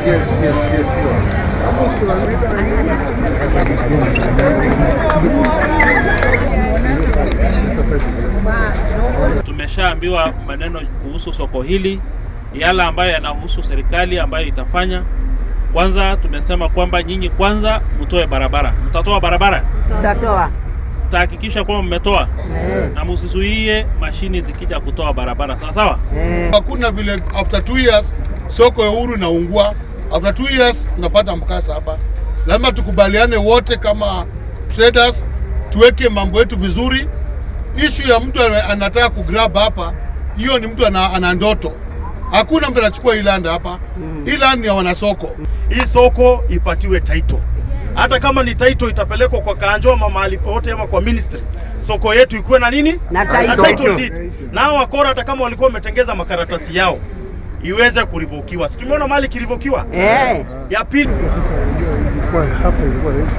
Yes, yes, yes. Tumeshaambiwa maneno kuhusu soko hili, yale ambayo yanahusu serikali ambayo itafanya. Kwanza tumesema kwamba nyinyi kwanza mtoe barabara. Mtatoa barabara? Tutatoa. Tutahakikisha kwamba mmetoa na msizuie mashini zikija kutoa barabara. Sawa sawa? Hakuna vile after 2 years soko ya Uhuru inaungua. After 2 years tunapata mkasa hapa. Lazima tukubaliane wote kama traders, tuweke mambo yetu vizuri. Issue ya mtu anataka kugrab hapa, hiyo ni mtu ana ndoto. Hakuna mtu anachukua hii land hapa. Hii land ni ya wanasoko. Hii soko ipatiwe title. Hata kama ni title itapelekwa kwa Kanjo ama mahali popote ama kwa ministry. Soko yetu ikuwe na nini? Na title. Title deed. Na wakora hata kama walikuwa wametengeza makaratasi yao iweze kurivokiwa. Si tumeona mali kirivokiwa? Eh. Ya pili hapa ilikuwa rahisi.